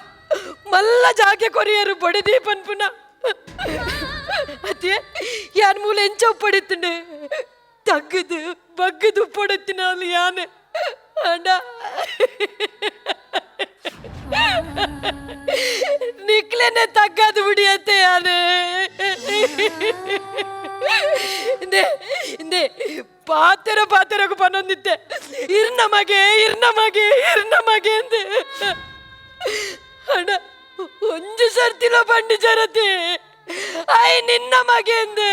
[SPEAKER 8] ಮಲ್ಲ ಜಾಗೆ ಕೊರಿಯರು ಬಡಿದಿ ಪನ್ಪುನ ಅದೇ ಯಾನ್ ಮೂಲ ಎಂಚ ಪಡಿತಂಡು ತಗ್ಗದು ಬಗ್ಗದು ಪಡತ್ತಿನ ಅಲ್ಲಿ ಯಾನೆ ಅಂಡ ನಿಕ್ಲೆನೆ ತಗ್ಗದು ಬಿಡಿಯತ್ತೆ ಯಾನೆ. ಇಂದೆ ಇಂದೆ ಪಾತೆರ ಪಾತೆರಗು ಪನ್ನೊಂದಿತ್ತೆ ಇರ್ನ ಮಗೆ ಇರ್ನ ಮಗೆ ಇರ್ನ ಮಗೆ ಅಂದೆ. ಅಣ್ಣ ಒಂಜಿ ಸರ್ತಿಲ ಬಂಡಿ ಜರತಿ I ನಿನ್ನ ಮಗೆಂದೆ.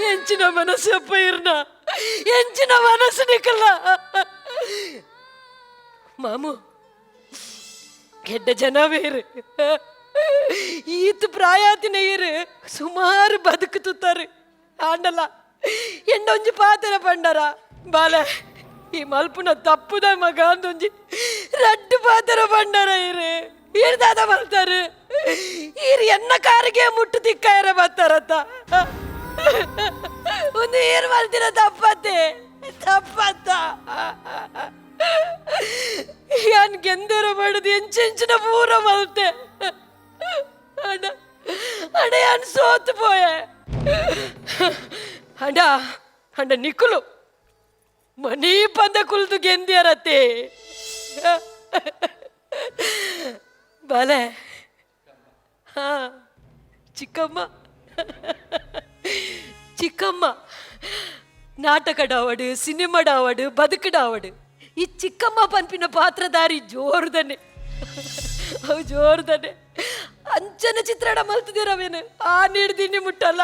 [SPEAKER 8] ಎಂಚಿನ ಮನಸ್ಸಪ್ಪ ಇರ್ನ ಎಂಚಿನ ಮನಸ್ಸು ನಿಕ್ಕಲ್ಲ. ಮಾಮು ಕೆಡ್ಡ ಜನವೇರು ಈತ ಪ್ರಾಯಾತಿನ ಇರು ಸುಮಾರು ಬದುಕು ತುತ್ತಾರೆ ಆಂಡಲ್ಲ ಎಂಡೊಂಜಿ ಪಾತೆರ ಪಂಡರ ಬಾಲ ಈ ಮಲ್ಪುನ ತಪ್ಪುದ ಮಗ ಅಂದೊಂಜಿ ರಡ್ಡು ಪಾತೆರ ಪಂಡರ ಇರು ಇರ್ದಾದ ಮಲ್ತಾರೆ ಇರು ಎನ್ನ ಕಾರಿಗೆ ಮುಟ್ಟು ತಿಕ್ಕಾಯರ ಬರ್ತಾರತ್ತ. ಒಂದು ಏರು ಮಲ್ತಿರ ತಪ್ಪತ್ತೆ ತಪ್ಪತ್ತ. ಯಾನ್ ಗೆಂದರ ಬಡದು ಎಂಚೆಂಚಿನ ಪೂರ ಮಲ್ತೆ ಅಣ್ಣ ಅಣ್ಣ ಯಾನ್ ಸೋತು ಪೋಯೆ. ಅಣ್ಣ ಅಣ್ಣ ನಿಕ್ಕುಲು ಮನಿ ಪಂದ ಕುಲ್ದು ಗೆಂದಿಯರತ್ತೆ. ಬಾಲೆ. ಹಾ ಚಿಕ್ಕಮ್ಮ ಚಿಕ್ಕಮ್ಮ ನಾಟಕಡಾವಡು, ಸಿನಿಮಾಡಾವಡು, ಬದುಕಡಾವಡು, ಈ ಚಿಕ್ಕಮ್ಮ ಪನ್ಪಿನ ಪಾತ್ರಧಾರಿ ಜೋರುದನೆ, ಅವು ಜೋರುದನೆ. ಅಂಚನ ಚಿತ್ರಣ ಮಲ್ತಿದ್ದೀರವೇನು ಆ ನೀಡ್ದೀನಿ ಮುಟ್ಟಲ್ಲ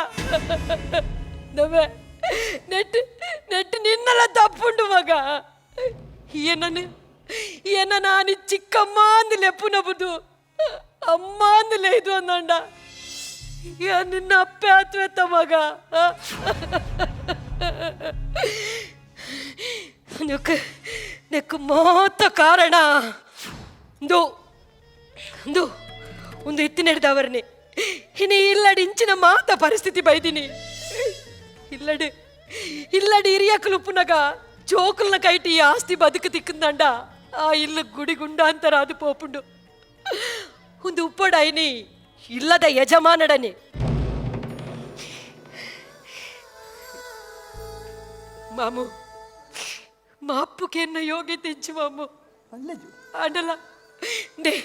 [SPEAKER 8] ನವೆ ನೆಟ್ ನೆಟ್ ನಿನ್ನಲ್ಲ ತಪ್ಪುಂಡು ಮಗ. ಏನನು ಏನ ನಾನು ಚಿಕ್ಕಮ್ಮ ಅಂದು ಲೆಪ್ಪುನಬುದು ಅಮ್ಮ ಅಂದು ಲೇದು ಅಂದಂಡ ನಿನ್ನ ಅಪ್ಪೆ ಆತ್ವೆತ್ತ ಮಗ. ನೆಕ್ ನೆಕ್ ಮಾತ ಕಾರಣ ದು ದು ಒಂದು ಎತ್ತಿನೆಡ್ದವರ್ನೆ ಇನ್ನು ಇಲ್ಲಡಿ ಇಂಚಿನ ಮಾತ ಪರಿಸ್ಥಿತಿ ಬೈದಿನಿ. ಇಲ್ಲಡು ಇಲ್ಲಡಿ ಹಿರಿಯಕಲು ಉಪ್ಪುನಗ ಜೋಕುಲ್ನ ಕೈಟಿ ಆಸ್ತಿ ಬದುಕು ತಿಕ್ಕಂದಂಡ ಆ ಇಲ್ಲು ಗುಡಿ ಗುಂಡಾಂತರ ಅದು ಪೋಪುಂಡು. ಒಂದು ಉಪ್ಪಡೈನಿ ಇಲ್ಲದ ಯಜಮಾನಡನೆ. ಮಾಮು ಮಾಪುಕೆ ಎನ್ನ ಯೋಗ್ಯತೆ ತೆಂಚು ಮಾಮು ಆಂಡಲ they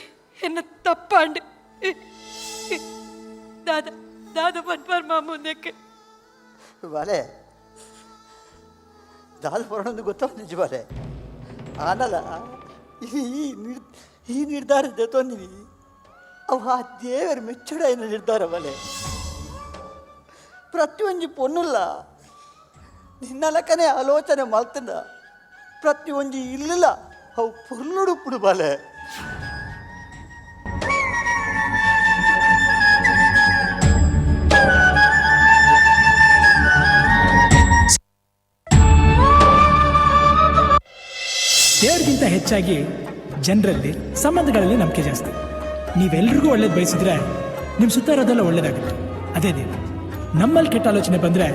[SPEAKER 8] ಎನ್ನ ತಪ್ಪಾಂಡು ದಾದ ದಾದ ಪನ್ಪರ್ ಮಾಮು ನೆಕ್ಕೆ
[SPEAKER 6] ಬಾಲೆ ದಾದ ಪರಣೊಂದು ಗೊತ್ತಾಗ ಬಾಲೆ. ಆನಲ್ಲ ಈ ನಿರ್ಧಾರ ತೊಂದಿನಿ ಅವು ಆ ದೇವರ ಮೆಚ್ಚುಡಾಯಿನ ನಿರ್ಧಾರ ಬಾಲೆ. ಪ್ರತಿಯೊಂಜಿ ಪೊನ್ನುಲ್ಲ ನಿನ್ನಲಕನೆ ಆಲೋಚನೆ ಮಲ್ತಂದ ಪ್ರತಿಯೊಂಜಿ ಇಲ್ಲಿಲ್ಲ ಅವು ಪೊರ್ಲುಡುಪ್ಪುಡು ಬಾಲೆ.
[SPEAKER 3] ದೇವ್ರಿಗಿಂತ ಹೆಚ್ಚಾಗಿ ಜನರಲ್ಲಿ ಸಂಬಂಧಗಳಲ್ಲಿ ನಂಬಿಕೆ ಜಾಸ್ತಿ. ನೀವೆಲ್ರಿಗೂ ಒಳ್ಳೇದು ಬಯಸಿದ್ರೆ ನಿಮ್ಮ ಸುತ್ತ ಇರೋದೆಲ್ಲ ಒಳ್ಳೇದಾಗುತ್ತೆ. ಅದೇ ದೇವ್ರು. ನಮ್ಮಲ್ಲಿ ಕೆಟ್ಟ ಆಲೋಚನೆ ಬಂದರೆ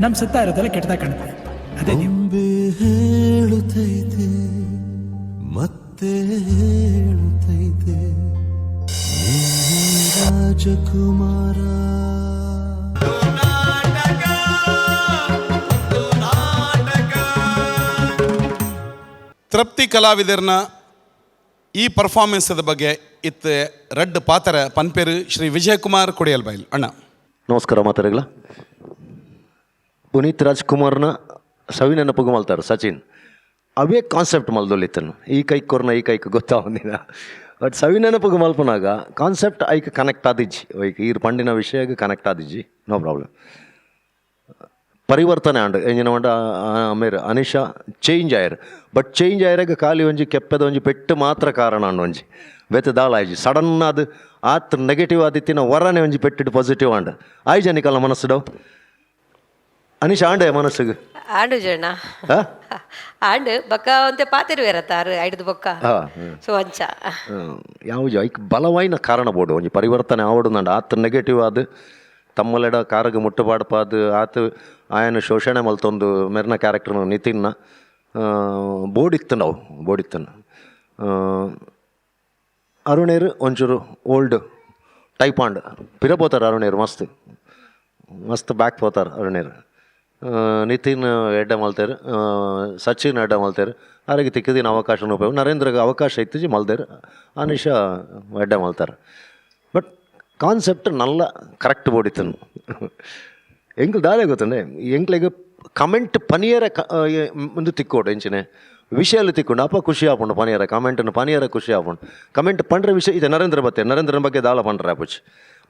[SPEAKER 3] ನಮ್ಮ ಸುತ್ತ ಇರೋದೆಲ್ಲ ಕೆಟ್ಟದಾಗ ಕಾಣುತ್ತೆ. ಅದೇ ದೇವ್ರು.
[SPEAKER 1] ಹೇಳುತ್ತೈತೆ ಮತ್ತೆ ಹೇಳುತ್ತೈತೆ ರಾಜಕುಮಾರ.
[SPEAKER 2] ತೃಪ್ತಿ ಕಲಾವಿದರ್ನ ಈ ಪರ್ಫಾರ್ಮೆನ್ಸದ ಬಗ್ಗೆ ಇತ್ತ ರಡ್ಡ್ ಪಾತ್ರ ಪನ್ಪೇರು ಶ್ರೀ ವಿಜಯಕುಮಾರ್ ಕೊಡಿಯಲ್ಬೈಲ್ ಅಣ್ಣ.
[SPEAKER 10] ನಮಸ್ಕಾರ ಮಾತಾಡಗಳ. ಪುನೀತ್ ರಾಜ್ಕುಮಾರ್ನ ಸವಿ ನೆನಪುಗು ಮಲ್ತಾರೆ ಸಚಿನ್. ಅವೇ ಕಾನ್ಸೆಪ್ಟ್ ಮಲ್ದೊಲ್ಲಿತ್ತನು ಈ ಕೈ ಕೊರ್ನ ಈ ಕೈಕ್ ಗೊತ್ತಾವಂದಿನ. ಬಟ್ ಸವಿ ನೆನಪುಗು ಮಲ್ಪನಾಗ ಕಾನ್ಸೆಪ್ಟ್ ಐಕ್ ಕನೆಕ್ಟ್ ಆದಿಜ್ಜಿ, ಐಕ್ ಈರ್ ಪಂಡಿನ ವಿಷಯಕ್ಕೆ ಕನೆಕ್ಟ್ ಆದಿಜ್ಜಿ, ನೋ ಪ್ರಾಬ್ಲಮ್. ಪರಿವರ್ತನೆ ಆಂಡ್ ಎಂಜಿನ ಪಂಡ ಮೇರ್ ಅನಿಶಾ ಚೇಂಜ್ ಆಯರ್. ಬಟ್ ಚೇಂಜ್ ಆಯರಾಗ ಖಾಲಿ ಒಂಜಿ ಕೆಪ್ಪೆದ ಒಂಜಿ ಪೆಟ್ಟು ಮಾತ್ರ ಕಾರಣ ಆಂಡ್ ಒಂಜಿ ಬೇತೆ ದಾಲ ಆಯ್ಜಿ. ಸಡನ್ ಅದು ಆತ್ ನೆಗೆಟಿವ್ ಆದಿತ್ತಿನ ವರನೆ ಒಂಜಿ ಪೆಟ್ಟಿಡ್ ಪಾಸಿಟಿವ್ ಆಂಡ್ ಆಯ್ಜ ನಿಕಲ್ನ ಮನಸ್ಸುಡವು ಅನಿಶಾ ಆಂಡೆ ಮನಸ್ಸಿಗೆ
[SPEAKER 8] ಆಂಡು ಜಣ್ಣ ಆಂಡು ಬೊಕ್ಕ ಒಂತೆ ಪಾತೆರುವೆರ ತಾರು ಐಡ್ದು ಬೊಕ್ಕ. ಸೊ ಅಂಚ
[SPEAKER 10] ಯಾವುದು ಐಕ್ ಬಲವಾಯಿನ ಕಾರಣ ಬೋಡು ಒಂಜಿ ಪರಿವರ್ತನೆ ಆವಡು ನಂಡ ಆತ್ ನೆಗೆಟಿವ್ ಆದ್ ತಮ್ಮಲೆಡ ಕಾರಗ್ ಮುಟ್ಟುಪಾಡ್ಪಾದ್ ಆತ್ ಆಯನ ಶೋಷಣೆ ಮಲ್ತೊಂದು ಮೆರ್ನ ಕ್ಯಾರೆಕ್ಟರ್ನ ನಿತಿನ್ನ ಬೋಡಿತ್ತು ನಾವು ಬೋಡಿತ್ತನು. ಅರುಣೇರು ಒಂಚೂರು ಓಲ್ಡ್ ಟೈಪ್ ಆಂಡ್ ಪಿರ ಪೋತಾರೆ ಅರುಣೇರು ಮಸ್ತ್ ಮಸ್ತ್ ಬ್ಯಾಕ್ ಪೋತಾರೆ ಅರುಣೇರು. ನಿತಿನ್ ಎಡ್ಡೆ ಮಲ್ತೇರು, ಸಚಿನ್ ಎಡ್ಡೆ ಮಲ್ತೇರು. ಆರಿಗೆ ತಿಕ್ಕಿದಿನ ಅವಕಾಶ ಉಪಯೋಗ ನರೇಂದ್ರಗೆ ಅವಕಾಶ ಇತ್ತಿಜಿ ಮಲ್ದೇರು, ಅನಿಶಾ ಎಡ್ಡೆ ಮಲ್ತಾರೆ. But concept Nalla correct ಬೋಡಿತ್ತನು. ಎಂಕ್ಲು ದಾದೆ ಗೊತ್ತಂಡೆ ಎಂಕ್ಲೆಗ್ ಕಮೆಂಟ್ ಪನಿಯರ ಮುಂದೆ ತಿಕ್ಕೋಡು ಎಂಚಿನೆ ವಿಷಯಲ್ಲಿ ತಿಕ್ಕೊಂಡು ಅಪ್ಪ ಖುಷಿ ಆಪುಂಡು ಪನಿಯರ ಕಮೆಂಟನ್ನು ಪನಿಯರ ಖುಷಿ ಆಪುಂಡು. ಕಮೆಂಟ್ ಪಂಡ್ರೆ ವಿಷಯ ಇದೆ. ನರೇಂದ್ರ ಬತ್ತೆ ನರೇಂದ್ರನ ಬಗ್ಗೆ ದಾಳ ಪಂಡ್ರೆ ಆಪುಚ್,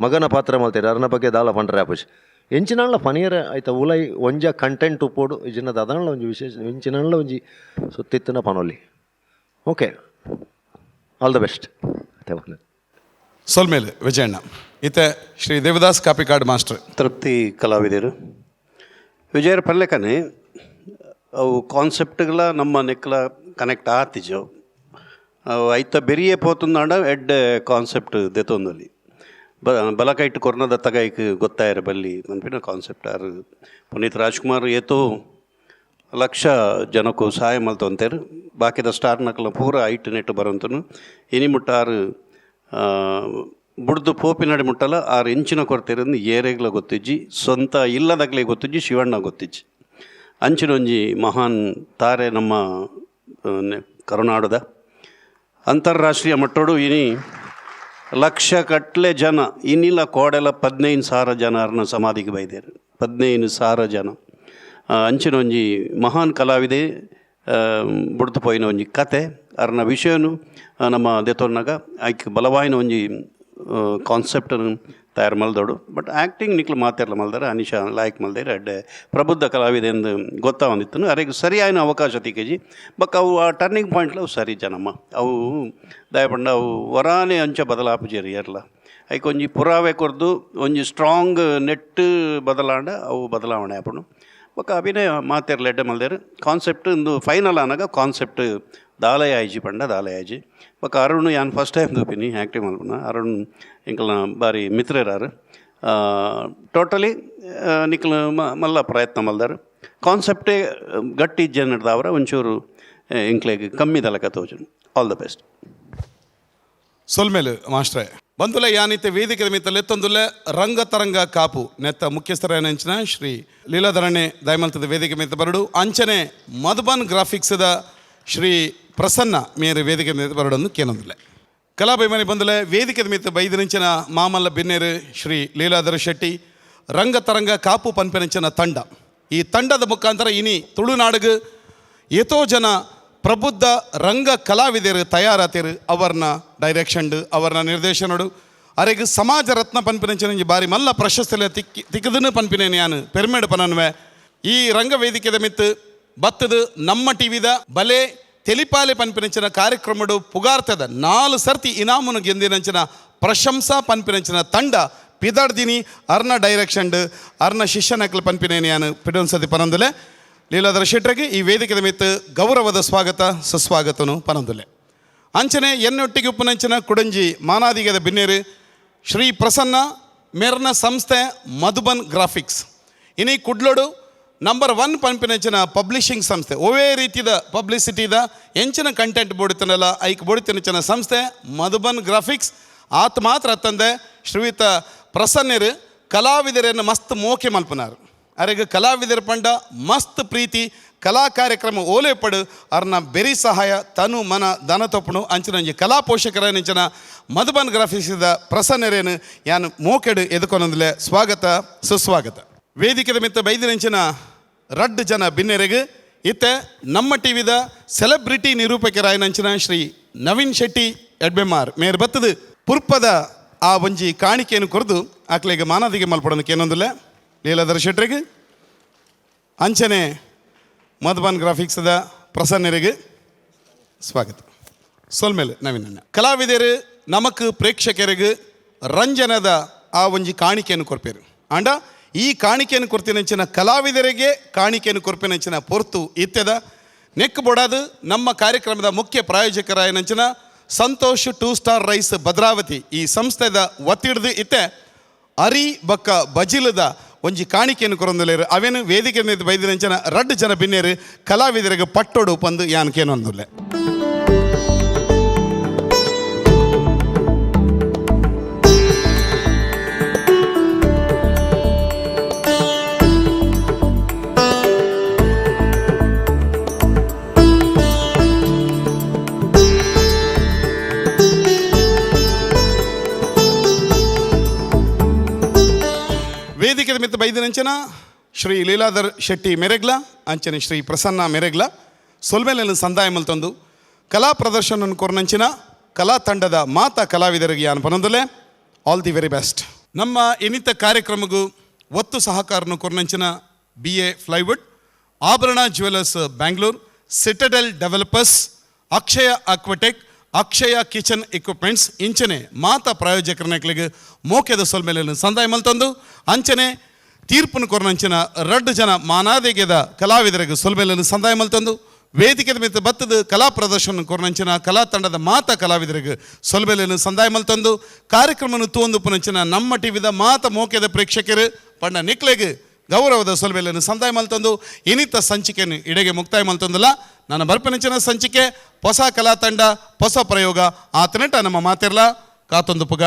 [SPEAKER 10] ಮಗನ ಪಾತ್ರ ಮಲ್ತೇರು ಅರನ ಬಗ್ಗೆ ದಾಳ ಪಂಡ್ರೆ ಆಪುಚ್. ಎಂಚಿನಾಳ ಪನಿಯರ ಆಯ್ತ ಉಲೈ ಒಂಜ ಕಂಟೆಂಟ್ ಉಪ್ಪೋಡು ಇಜಿನದ ಅದನಲ್ಲ ಒಂಜಿ ವಿಶೇಷ ಎಂಚಿನಾಳ ಒಂಜಿ ಸುತ್ತಿತ್ತನ ಪನೊಲಿ. Okay, all the best.
[SPEAKER 2] ಸೊಲ್ಮೇಲೆ ವಿಜಯಣ್ಣ. ಈತ ಶ್ರೀ ದೇವದಾಸ್ ಕಾಪಿಕಾಡ್ ಮಾಸ್ಟರ್.
[SPEAKER 11] ತೃಪ್ತಿ ಕಲಾವಿದರು ವಿಜಯರ ಪಲ್ಲೆಕನೆ ಅವು ಕಾನ್ಸೆಪ್ಟ್ಗಳ ನಮ್ಮ ನೆಕ್ಲ ಕನೆಕ್ಟ್ ಆತಿಜು. ಅವು ಐತ ಬೆರಿಯೇ ಪೋತುಂದಾಂಡ ಎಡ್ಡೆ ಕಾನ್ಸೆಪ್ಟ್ ದೆತೊಂದಲ್ಲಿ ಬಲಕೈಟ್ ಕೊರ್ನದ ತಗೈಕ್ ಗೊತ್ತಾಯರ ಬಲ್ಲಿ ಮನ್ಪಿನ ಕಾನ್ಸೆಪ್ಟ್. ಆರು ಪುನೀತ್ ರಾಜ್ಕುಮಾರ್ ಏತೋ ಲಕ್ಷ ಜನಕ್ಕೂ ಸಹಾಯ ಮಲ್ತೊಂತೇರು. ಬಾಕಿದ ಸ್ಟಾರ್ ನಕಲ ಪೂರ ಐಟ್ ನೆಟ್ ಬರೋಂತನು ಇನಿ ಮುಟ್ಟ ಆರು ಬುಡ್ದು ಪೋಪಿನಡಿ ಮುಟ್ಟಲ ಆರು ಇಂಚಿನ ಕೊರತೆರಂದು ಏರೆಗ್ಲ ಗೊತ್ತಿಜ್ಜಿ, ಸ್ವಂತ ಇಲ್ಲದಾಗಲೇ ಗೊತ್ತಿಜ್ಜಿ, ಶಿವಣ್ಣ ಗೊತ್ತಿಜ್ಜಿ. ಅಂಚಿನೊಂಜಿ ಮಹಾನ್ ತಾರೆ ನಮ್ಮ ಕರುನಾಡುದ. ಅಂತಾರಾಷ್ಟ್ರೀಯ ಮಟ್ಟೋಡು ಇನಿ ಲಕ್ಷ ಕಟ್ಲೆ ಜನ ಇನ್ನಿಲ್ಲ ಕೋಡೆಲ 15,000 ಜನ ಅರ್ನ ಸಮಾಧಿಗೆ ಬೈದೇರು 15,000 ಜನ ಅಂಚಿನ ಒಂಜಿ ಮಹಾನ್ ಕಲಾವಿದೆ ಬುಡ್ದು ಪೋಯಿನ ಒಂಜಿ ಕತೆ ಅರ್ನ ವಿಷಯನು ನಮ್ಮ ದೆತೊನ್ನಾಗ ಐಕ್ ಬಲವಾಯಿನ ಒಂಜಿ ಕಾನ್ಸೆಪ್ಟನ್ನು ತಯಾರು ಮಲ್ದೋಡು. ಬಟ್ ಆ್ಯಕ್ಟಿಂಗ್ ನಿಕ್ಲು ಮಾತೆರ್ಲ ಮಲ್ದಾರೆ ಅನಿಶಾ ಲಾಯಕ್ ಮಲ್ದೇರು ಅಡ್ಡೆ ಪ್ರಬುದ್ಧ ಕಲಾವಿದೆ ಎಂದು ಗೊತ್ತಾವಂದಿತ್ತು. ಅರೆಗೆ ಸರಿಯಾಯಿನ ಅವಕಾಶ ತಿಕ್ಕೆಜಿ ಬಕ್ ಅವು ಆ ಟರ್ನಿಂಗ್ ಪಾಯಿಂಟ್ಲ ಅವು ಸರಿ ಜನಮ್ಮ ಅವು ದಯಪಂಡ ಅವು ವರಾನೆ ಅಂಚ ಬದಲಾಪುಜೇರಿ ಎರ್ಲ ಐಕ್ ಒಂಜಿ ಪುರಾವೆ ಕೊರ್ದು ಒಂಜಿ ಸ್ಟ್ರಾಂಗ್ ನೆಟ್ ಬದಲಾಂಡ ಅವು ಬದಲಾವಣೆ ಆಪುಂಡು. ಬೊಕ್ಕ ಅಭಿನಯ ಮಾತೆರ್ಲ ಎಡ್ಡೆ ಮಲ್ದೇರು ಕಾನ್ಸೆಪ್ಟ್ ಒಂದು ಫೈನಲ್ ಆನಾಗ ಕಾನ್ಸೆಪ್ಟ್ ದಾಲಯ ಆಯ್ಜಿ ಪಂಡ ದಾಲಯ ಆಯ್ಜಿ. ಬೊಕ್ಕ ಅರುಣ್ ಯಾನ್ ಫಸ್ಟ್ ಟೈಮ್ ತೂಪಿನಿ ಆ್ಯಕ್ಟಿಂಗ್ ಮಲ್ಪುನ ಅರುಣ್ ಎಂಕಲ್ನ ಬಾರಿ ಮಿತ್ರರಾರು ಟೋಟಲಿ ನಿಕ್ಲು ಮಲ್ಲ ಪ್ರಯತ್ನ ಮಲ್ದಾರು ಕಾನ್ಸೆಪ್ಟೇ ಗಟ್ಟಿ ಜನದಾವರ ಒಂಚೂರು ಎಂಕ್ಲೆಗ್ ಕಮ್ಮಿ ದಲಕ ತೋಜುನು. All the best.
[SPEAKER 2] ಸೊಲ್ಮೇಲು ಮಾಸ್ಟ್ರೆ ಬಂದುಲೆ ಯಾನಿತೆ ವೇದಿಕೆ ಮಿತ್ತಲೆತ್ತೊಂದುಲೆ ರಂಗತರಂಗ ಕಾಪು ನೆತ್ತ ಮುಖ್ಯಸ್ಥರ ಶ್ರೀ ಲೀಲಾಧರಣೆ ದಯಮಲ್ತದ ವೇದಿಕೆ ಮಿತ್ತ ಬರಡು ಅಂಚನೆ ಮಧುಬನ್ ಗ್ರಾಫಿಕ್ಸ್ದ ಶ್ರೀ ಪ್ರಸನ್ನ ಮೇರೆ ವೇದಿಕೆ ಮಿತ್ತ ಬರಡನ್ನು ಕೇನೊಂದುಲೆ. ಕಲಾಭಿಮಾನಿ ಬಂದುಲೆ ವೇದಿಕೆ ಮಿತ್ತ ಬೈದಿನಂಚಿನ ಮಾಮಲ್ಲ ಬಿನ್ನೇರು ಶ್ರೀ ಲೀಲಾಧರ ಶೆಟ್ಟಿ ರಂಗತರಂಗ ಕಾಪು ಪನ್ಪಿನಂಚಿನ ತಂಡ ಈ ತಂಡದ ಮುಖಾಂತರ ಇನಿ ತುಳುನಾಡಿಗೆ ಏತೋ ಜನ ಪ್ರಬುದ್ಧ ರಂಗ ಕಲಾವಿದರು ತಯಾರಾತಿರು ಅವರ್ನ ಡೈರೆಕ್ಷನ್ಡು ಅವರ್ನ ನಿರ್ದೇಶನಡು ಅರೆಗ್ ಸಮಾಜ ರತ್ನ ಪನ್ಪಿನಂಚಿನ ಬಾರಿ ಮಲ್ಲ ಪ್ರಶಸ್ತಿಲ ತಿಕ್ಕದನ್ನು ಪನ್ಪಿನೇನು ಯಾನು ಪೆರ್ಮೇಡು ಪನನ್ವೆ. ಈ ರಂಗವೇದಿಕೆದ ಮಿತ್ತು ಬತ್ತದು ನಮ್ಮ ಟಿ ವಿದ ಬಲೆ ತೆಲಿಪಾಲೆ ಪನ್ಪಿನಂಚಿನ ಕಾರ್ಯಕ್ರಮಡು ಪುಗಾರ್ತದ 4 ಸರ್ತಿ ಇನಾಮುನು ಗೆಂದಿನಂಚಿನ ಪ್ರಶಂಸಾ ಪನ್ಪಿನಂಚಿನ ತಂಡ ಪಿದಾಡ್ದಿನಿ ಅರ್ನ ಡೈರೆಕ್ಷನ್ಡು ಅರ್ನ ಶಿಷ್ಯನಕ್ಲು ಪನ್ಪಿನೇನು ಯಾನು ಪಿಡೊನ್ಸತಿ ಪನಂದುಲೆ. ಲೀಲಾಧರ ಶೆಟ್ಟರಿಗೆ ಈ ವೇದಿಕೆದ ಮಿತ್ತು ಗೌರವದ ಸ್ವಾಗತ ಸುಸ್ವಾಗತನು ಪನಂದುಲೆ. ಅಂಚನೆ ಎನ್ನೊಟ್ಟಿಗೆ ಉಪ್ಪುನಂಚಿನ ಕುಡಂಜಿ ಮಾನಾದಿಗದ ಬಿನ್ನೇರು ಶ್ರೀ ಪ್ರಸನ್ನ ಮೇರ್ನ ಸಂಸ್ಥೆ ಮಧುಬನ್ ಗ್ರಾಫಿಕ್ಸ್ ಇನಿ ಕುಡ್ಲೋಡು ನಂಬರ್ 1 ಪಂಪಿನಂಚಿನ ಪಬ್ಲಿಷಿಂಗ್ ಸಂಸ್ಥೆ ಒವೇ ರೀತಿಯ ಪಬ್ಲಿಸಿಟಿದ ಎಂಚಿನ ಕಂಟೆಂಟ್ ಬೋಡಿತನಲ್ಲ ಐಕ್ ಬೋಡಿತನಂಚಿನ ಸಂಸ್ಥೆ ಮಧುಬನ್ ಗ್ರಾಫಿಕ್ಸ್. ಆತ ಮಾತ್ರ ಅತ್ತಂದೆ ಶ್ರೀಯುತ ಪ್ರಸನ್ನರು ಕಲಾವಿದರನ್ನು ಮಸ್ತ್ ಮೋಕೆ ಮಲ್ಪನಾರು ಅರೆಗ್ ಕಲಾವಿದರ ಪಂಡ ಮಸ್ತ್ ಪ್ರೀತಿ ಕಲಾ ಕಾರ್ಯಕ್ರಮ ಓಲೆ ಪಡು ಅರ್ನ ಬೆರಿ ಸಹಾಯ ತನು ಮನ ಧನ ತೊಪ್ಪಣು ಅಂಚಿನಂಜಿ ಕಲಾ ಪೋಷಕರ ನೆಂಚಿನ ಮಧುಬನ್ ಗ್ರಾಫಿಕ್ಸ್ದ ಪ್ರಸನ್ನರೇನು ಯಾನು ಮೋಕೆಡು ಎದುಕೊನೊಂದಲೆ ಸ್ವಾಗತ ಸುಸ್ವಾಗತ. ವೇದಿಕೆದ ಮಿತ್ತ ಬೈದಿನಂಚಿನ ರಡ್ಡು ಜನ ಬಿನ್ನೆರೆಗ್ ಇತ್ತೆ ನಮ್ಮ ಟಿ ವಿದ ಸೆಲೆಬ್ರಿಟಿ ನಿರೂಪಕರಾಯನಂಚಿನ ಶ್ರೀ ನವೀನ್ ಶೆಟ್ಟಿ ಎಡ್ಬೆಮಾರ್ ಮೇರ್ ಬತ್ತದು ಪುರ್ಪದ ಆ ಒಂಜಿ ಕಾಣಿಕೆಯನ್ನು ಕೊರೆದು ಆಕ್ಲೆಗ್ ಮಾನಾದಿಗೆ ಮಲ್ಪಡೋದಕ್ಕೆ ಏನೊಂದಿಲ್ಲ ಲೀಲಾಧರ ಶೆಟ್ಟರಿಗೆ ಅಂಚನೆ ಮಧುಬನ್ ಗ್ರಾಫಿಕ್ಸ್ದ ಪ್ರಸನ್ನರಿಗೆ ಸ್ವಾಗತ. ಸೊಲ್ಮೇಲೆ ನವೀನಣ್ಣ ಕಲಾವಿದರು ನಮಕ್ ಪ್ರೇಕ್ಷಕರಿಗೆ ರಂಜನದ ಆ ಒಂಜಿ ಕಾಣಿಕೆಯನ್ನು ಕೊರ್ಪೇರು ಆಂಡ ಈ ಕಾಣಿಕೆಯನ್ನು ಕೊರ್ತಿನಂಚಿನ ಕಲಾವಿದರಿಗೆ ಕಾಣಿಕೆಯನ್ನು ಕೊರ್ಪಿನಂಚಿನ ಪೊರ್ತು ಇತ್ಯದ ನೆಕ್ ಬೊಡಾದು ನಮ್ಮ ಕಾರ್ಯಕ್ರಮದ ಮುಖ್ಯ ಪ್ರಾಯೋಜಕರಾಯನಂಚಿನ ಸಂತೋಷ್ 2 ಸ್ಟಾರ್ ರೈಸ್ ಭದ್ರಾವತಿ ಈ ಸಂಸ್ಥೆದ ಒತ್ತಿಡ್ದು ಇತ್ತೆ ಅರಿ ಬಕ್ಕ ಬಜಿಲದ ಒಂಜಿ ಕಾಣಿಕೆಯನ್ನು ಕೊರೊಂದುಲೇರು ಅವೇನು ವೇದಿಕೆ ಬೈದಿನಂಚಿನ ರಡ್ಡು ಜನ ಬಿನ್ನೇರು ಕಲಾವಿದರಿಗೆ ಪಟ್ಟೊಡು ಪಂದು ಯಾನ್ಕೇನೊಂದುಲ್ಲೆ. ವೇದಿಕೆ ಮಿತ್ತ ಬೈದಿನಂಚನ ಶ್ರೀ ಲೀಲಾಧರ್ ಶೆಟ್ಟಿ ಮೆರೆಗ್ಲ ಅಂಚನೆ ಶ್ರೀ ಪ್ರಸನ್ನ ಮೆರೆಗ್ಲ ಸೊಲ್ಮೆಲೆಯನ್ನು ಸಂದಾಯ ಮಲ್ತೊಂದು ಕಲಾ ಪ್ರದರ್ಶನ ಕೊರ್ನಂಚಿನ ಕಲಾ ತಂಡದ ಮಾತಾ ಕಲಾವಿದರಿಗೆ ಯಾನ್ ಪನೊಂದುಲೆ all the very best. ನಮ್ಮ ಇನ್ನಿತ ಕಾರ್ಯಕ್ರಮಗೂ ಒತ್ತು ಸಹಕಾರನು ಕೊರ್ನಂಚಿನ BA plywood, Abharana jewellers Bangalore, Citadel developers, Akshaya Aquatech, Akshaya kitchen equipments ಇಂಚನೆ ಮಾತಾ ಪ್ರಾಯೋಜಕರನಕ್ಲಿಗೆ ಮೋಕೆದ ಸೊಲ್ಮೇಲೆ ಸಂದಾಯ ಮಲ್ತಂದು ಅಂಚನೆ ತೀರ್ಪುನು ಕೊರ್ನಂಚಿನ ರಡ್ಡು ಜನ ಮಾನಾದಿಗೆದ ಕಲಾವಿದರಿಗೆ ಸೊಲ್ಮೇಲೆ ಸಂದಾಯ ಮಲ್ತಂದು ವೇದಿಕೆದ ಮಿತ್ತ ಬತ್ತದ ಕಲಾ ಪ್ರದರ್ಶನ ಕೊರ್ನಂಚಿನ ಕಲಾ ತಂಡದ ಮಾತಾ ಕಲಾವಿದರಿಗೆ ಸೊಲ್ಮೇಲೆ ಸಂದಾಯ ಮಲ್ತಂದು ಕಾರ್ಯಕ್ರಮವನ್ನು ತೂಂದು ಪುನಂಚಿನ ನಮ್ಮ ಟಿವಿದ ಮಾತ ಮೋಕೆದ ಪ್ರೇಕ್ಷಕರು ಪಂಡ ನಿಕ್ಲೆಗ್ ಗೌರವದ ಸೊಲ್ಮೇಲೆ ಸಂದಾಯ ಮಲ್ತಂದು ಇನಿತ ಸಂಚಿಕೆಯನ್ನು ಇಡೆಗೆ ಮುಕ್ತಾಯ ಮಲ್ತಂದಲ್ಲ. ನನ್ನ ಬರ್ಪನಂಚಿನ ಸಂಚಿಕೆ ಹೊಸ ಕಲಾ ತಂಡ ಹೊಸ ಪ್ರಯೋಗ ಆತನಟ ನಮ್ಮ ಮಾತಿರ್ಲ ಕಾತೊಂದು ಪುಗ.